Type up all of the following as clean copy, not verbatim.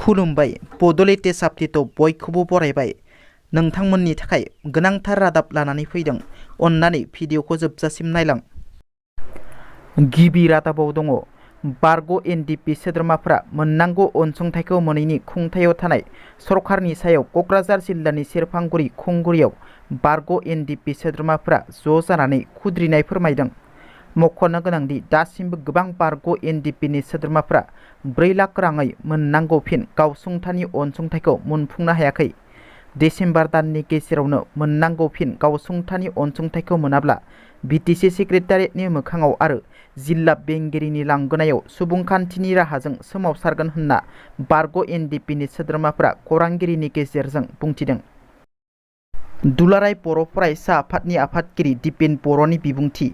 खुलुमबाय बड'लेण्ड साप्तिखौ बयखौबो बरायबाय। नोंथांमोननि थाखाय गोनांथार रादाब लानानै फैदों। अन्नानै भिडिअखौ जोबजासिम नायलां। गिबि रादाबाव दङ बारग' एनडिपि सोद्रोमाफोरा मोननांगौ अनसुंथाइखौ मोनैनि खुंथायाव थानाय सरकारनि सायाव क'क्राझार जिल्लानि सेरफांगुरि खुंगुरियाव बारग' एनडिपि सोद्रोमाफोरा ज' जानानै खुद्रिनाय फोरमायदों। मख'नो गोनांदि दासिमबो गोबां बारग' एनडिपिनि सोद्रोमाफोरा 4 लाख राङै मोननांगौ फिन गावसुंथानि अनसुंथाइखौ मोनफुंनो हायाखै। डिसेम्बर दाननि गेजेरावनो मोननांगौ फिन गावसुंथानि अनसुंथाइखौ मोनाब्ला बिटिसि सेक्रेटारियेटनि मोखाङाव आरो जिल्ला बेंगिरिनि लांगोनायाव सुबुंखान्थिनि राहाजों सोमावसारगोन होनना बारग' एनडिपिनि सोद्रोमाफोरा खौरांगिरिनि गेजेरजों बुंथिदों। दुलाराय बर' फरायसा आफादनि आफादगिरि दिपेन बर'नि बिबुंथि।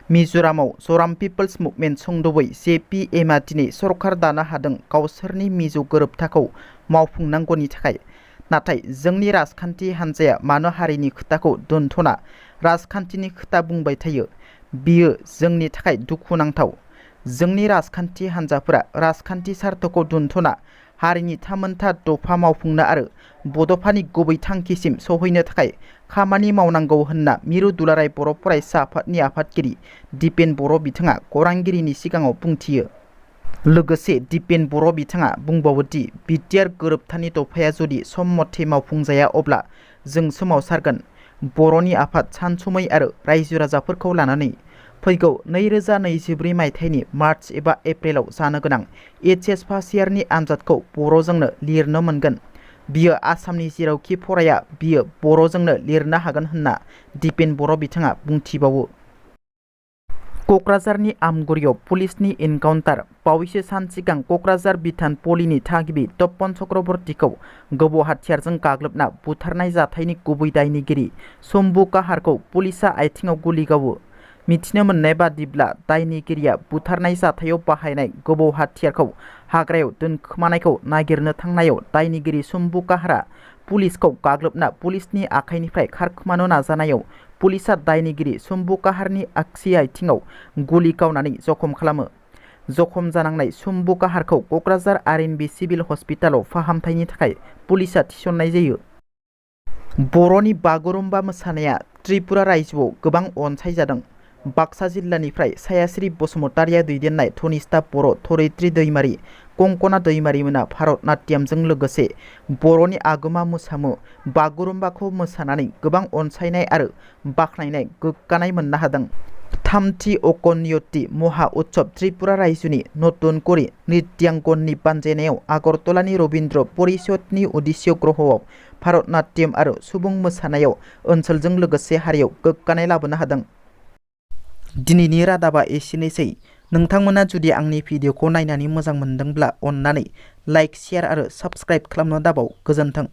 मिज'रामाव जराम पिपल्स मुभमेन्ट सुंद'बै JPMआ दिनै सरकार दानो हादों गावसोरनि मिजौ गोरोबथाखौ मावफुंनांगौनि थाखाय। नाथाय जोंनि राजखान्थि हान्जाया मानो हारिनि खोथाखौ दोनथ'ना राजखान्थिनि खोथा बुंबाय थायो, बियो जोंनि थाखाय दुखुनांथाव। जोंनि राजखान्थि हान्जाफोरा राजखान्थि सार्थखौ दोनथ'ना हारिनि थामोनथा दफा मावफुंनो आरो बड'फानि गुबै थांखिसिम सौहैनो थाखाय खामानि मावनांगौ होनना मिरु दुलाराय बर' फरायसा आफादनि आफादगिरि दिपेन बर' बिथाङा खौरांगिरिनि सिगाङाव बुंथियो। लोगोसे दिपेन बर' बिथाङा बुंबावो दि बिटिआर गोरोबथानि दफाया जुदि सम मथे मावफुंजाया अब्ला जों सोमावसारगोन। बर'नि आफाद सानसुमै आरो रायजो राजाफोरखौ लानानै फैगौ 2024 मायथाइनि मार्च एबा एप्रिलाव जानो गोनां HS फार्स्ट इयारनि आनजादखौ बर'जोंनो लिरनो मोनगोन। बियो आसामनि जेरावखि फराया बियो बर'जोंनो लिरनो हागोन होनना दिपेन बर' बिथाङा बुंथिबावो। क'क्राझारनि आमगुरियाव पुलिसनि एनकाउन्टार। बावैसो सान सिगां क'क्राझार बिथान पलिनि थागिबि तपन चक्रवर्तीखौ गोबौ हाथियारजों गाग्लोबना बुथारनाय जाथायनि गुबै दायनिगिरि शम्भु काहारखौ पुलिसआ आथिङाव गुलि गावो। मिथिनो मोननाय बादिब्ला दायनिगिरिया बुथारनाय जाथायाव बाहायनाय गोबौ हाथियारखौ हाग्रायाव दोनखोमानायखौ नागिरनो थांनायाव दायनिगिरि शम्भु काहारआ पुलिसखौ गाग्लोबना पुलिसनि आखाइनिफ्राय खारखोमानो नाजानायाव पुलिसआ दायनिगिरि शम्भु काहारनि आगसि आथिङाव गुलि गावनानै जखम खालामो। जखम जानांनाय शम्भु काहारखौ क'क्राझार RNB सिभिल हस्पिटालाव फाहामथायनि थाखाय पुलिसआ थिसननाय जायो। बर'नि बागुरुम्बा मोसानाया त्रिपुरा रायजोआव गोबां अनसायजादों। बाक्सा जिल्लानिफ्राय सायाश्री बसुमतारिया दैदेननाय धनिष्ठा बर' धरित्री दैमारि, कंकना दैमारिमोना भारत नाट्यमजों लोगोसे बर'नि आगोमा मोसामु बागुरुम्बाखौ मोसानानै गोबां अनसायनाय आरो बाख्नायनाय गोग्गानाय मोननो हादों। थामथि अकनियति महा उत्सव त्रिपुरा रायजोनि नतुन करि नृत्यांगननि बानजायनायाव आगरतलानि रबीन्द्र परिषदनि उदिस्य ग्रहआव भारत नाट्यम आरो सुबुं मोसानायाव ओनसोलजों लोगोसे हारियाव गोग्गानाय लाबोनो हादों। दिनैनि रादाबा एसेनोसै। नोंथांमोना जुदि आंनि भिडिअखौ नायनानै मोजां मोनदोंब्ला अन्नानै लाइक, शेयार आरो साबस्क्राइब खालामनो दाबाव। गोजोन्थों।